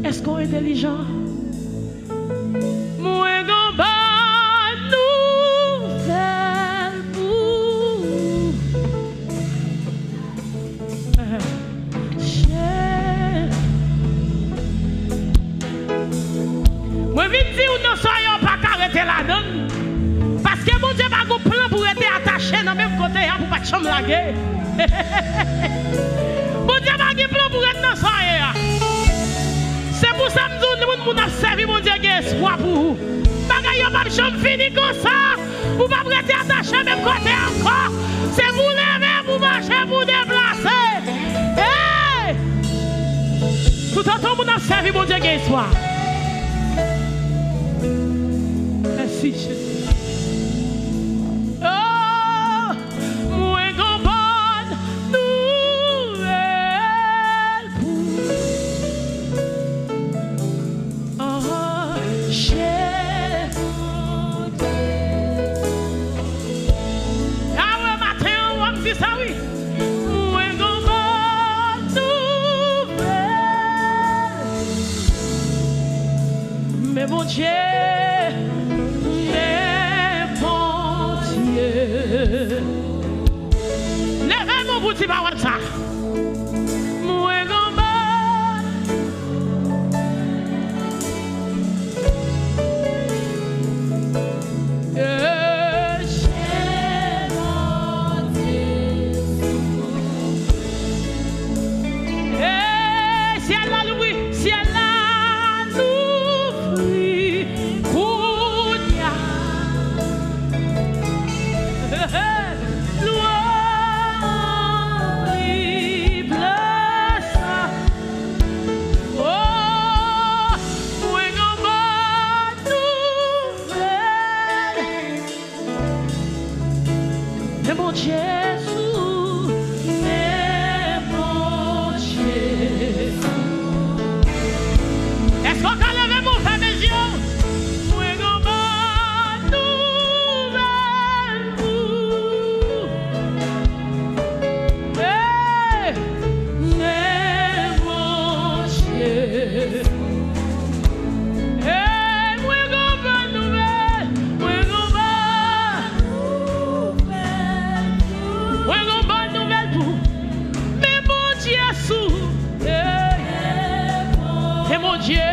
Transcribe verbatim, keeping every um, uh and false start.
Èske w entèlijan? Mwen gen yon bòn nouvèl pou ou. Mwen vin di w nan sa yo pa ka rete ladan l. Paske Bondye pa gen plan pou rete atache nan menm kote a pou pa t janm lage. Bondye pa gen plan pou ret nan sa ye a. Se pou sa m di w, moun, moun ap sèvi Bondye gen espwa pou ou. Bagay yo p ap janm fini konsa. Ou p ap rete atache menm kote ankò. Se pou w leve, pou w mache, pou w deplase. Hey! Toutotan moun ap sèvi Bondye gen espwa. Mèsi, Jezi. Oh, mwen gen yon bòn nouvèl pou ou. Oh, Jezi. Yahweh, maten an, w ap di sa, wi. Mwen gen yon bòn nouvèl. Men Bondye, men Bondye. Leve men w pou di pawòl sa. Mwen gen yon bòn. Hey, syèl la louvri, syèl la louvri kounye a. Lwa anpli plas la. Oh, mwen gen yon bòn nouvèl. Men Bondye sou, men Bondye sou. Èske w ka leve men w, fèmen je w? Mwen gen yon bòn nouvèl pou ou. Hey! Men Bondye. Hey, mwen gen yon bòn nouvèl. Mwen gen yon bòn nouvèl. Mwen gen yon bòn nouvèl pou ou. Men Bondye sou. Hey. Men Bondye